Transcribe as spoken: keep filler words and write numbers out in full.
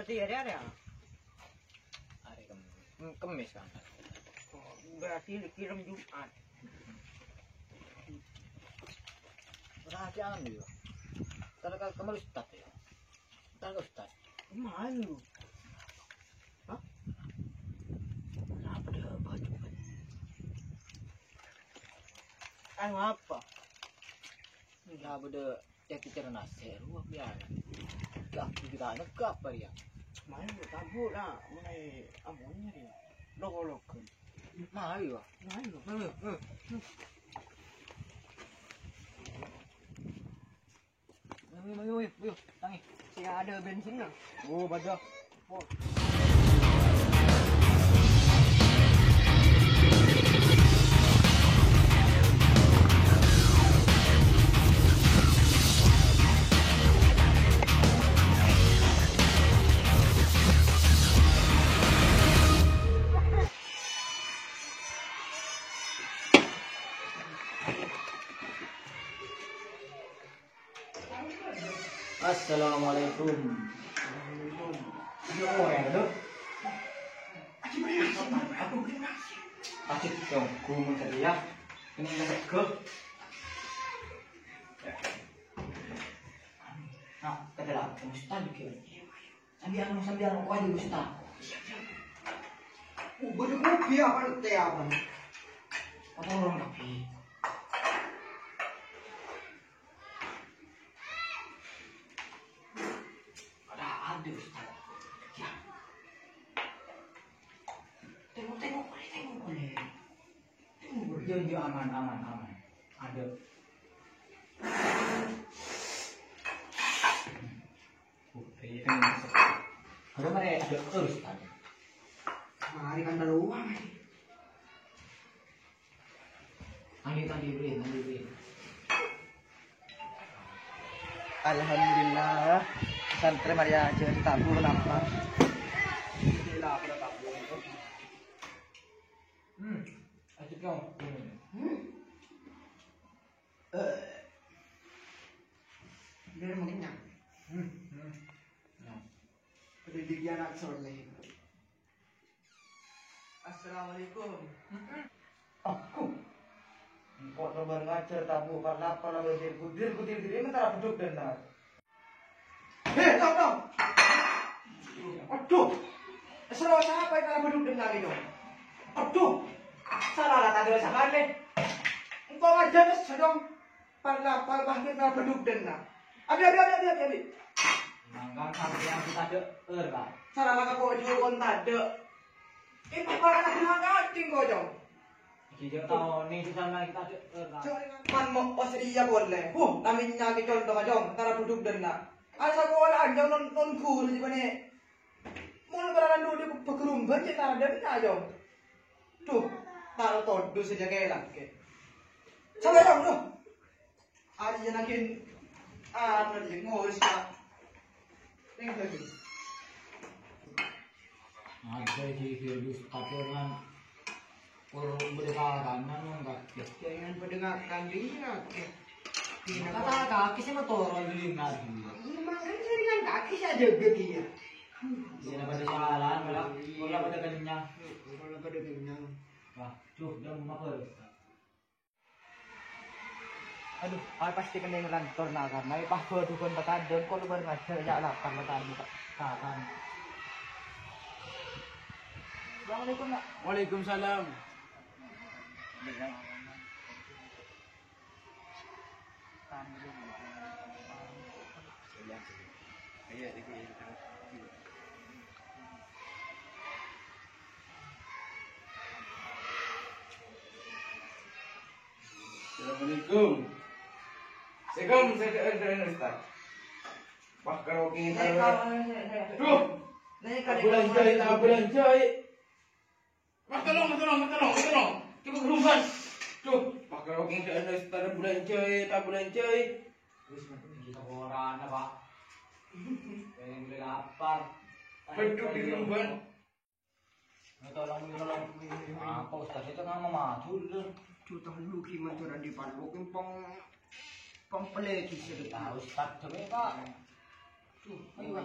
Berarti hari-hari ya? Hari Kem-, Kemis kan? Oh, berarti kirim Jumat. Berarti anu ya. Kalau, kalau kemarin Ustaz ya. Entar Ustaz. Malu. Hah? Kenapa dia baju kan? Anu apa? Kenapa dia jadi cernas? Seru apa ya? Lah, kita nyegah apa ya? Main tabu lah, mulai amonnya dia. Lo kalau kan. Malu ya? Malu. Malu. Ayo, ayo, ayo, ayo, tangi. Sè ada bensinna. Oh, bâdâ. Oh. Assalamualaikum. Assalamualaikum. Ini orang itu. Pasti tunggu mun kerja. Ini nggak sego. Nah, kata lah, Ustaz juga. Sambiyan, sambiyan, kok aja, Ustaz. Oh, bâdâ kopi apa, teh apa? Apa orang kopi? Ada, ada, Ustaz. Ya. Tengok, tengok, boleh, tengok, boleh. Tengok, boleh. Yo, yo, aman, aman, aman. Ada. Oh, iya, kan masuk. Ada, mari, ada terus, Ustaz. Mari, kan, ada uang. Ayo, tadi, Brin, tadi, Brin. Alhamdulillah, santrè marè ajâ ditabu napa. Hmm, ajâ kau. Hmm. Eh. Biar makin nyam. Hmm, hmm. Nah. Pendidik anak soleh. Assalamualaikum. Aku. Engko' nomor ngajar tabu, par-lapar, berdir-gudir, gudir-gudir, ini tara beduk dennar. Hei, tong, tong. Aduh. Sero sapa yang tara beduk dennar itu? Aduh. Salah lah tadi sama nih. Engko' ngajar sedang. Par-lapar, par-lapar, beduk denna. Abi, abi, abi, abi, abi, abi. Mangkana sampèyan sè tadhâ'âr, Pak. Sara la kapo' juwon tadhâ'. Èpakon anak ghâllu kacèng, kocong. Ghi' jhâ' taonè sè sampèyan sè tadhâ'âr, Pak. Jhâ' rèng man mo' osriya polè. Huh, namènya kè conto, kocong. Tara beduk denna. Asakola anjang non, non ghuru sè bânnè. Mon paranan dhu dhi' paghârumban cè' tara denna, kocong. Duh, tara todus sè jâgâ lakè. Sampèyan, duh. Arèya naghin, anu, jâ' ngurus ka. Ning bâgi. Ada di virus patungan. Kalau udah karangan, nggak. Jangan pada ngakan dia, oke. Kata kaki sih mau turun di lima. Iya, makanya saya dengan kaki saya jaga dia. Iya, pada salah, malah, malah pada kenyang. Malah pada kenyang. Wah, duh, udah mau apa? Adu, aè pastè kennèng lantor na, karna aè pagghun-ghun pètadhân, kok lu bâreng ajâ, ya, lapar, pètadhân, Pak. Salam. Assalamualaikum, Pak. Waalaikumsalam. Assalamualaikum. Assalamualaikum, saya Ustaz. Wah, karaoke. Duh. Bulan jahit, bulan jahit. Mas tolong, mas tolong, mas tolong, mas tolong. Coba gerumban. Duh, wah, karaoke, Ustaz, bulan jahit, bulan jahit. Terus, kita orang apa? Yang mulai lapar. Beduk di gerumban. Apa Ustaz itu nggak mau maju dulu? Juta lu gimana tuh, Randy Paluk, peng-, peng pelegi sih. Tahu Ustaz tuh, Pak. Tuh, ayo, Pak.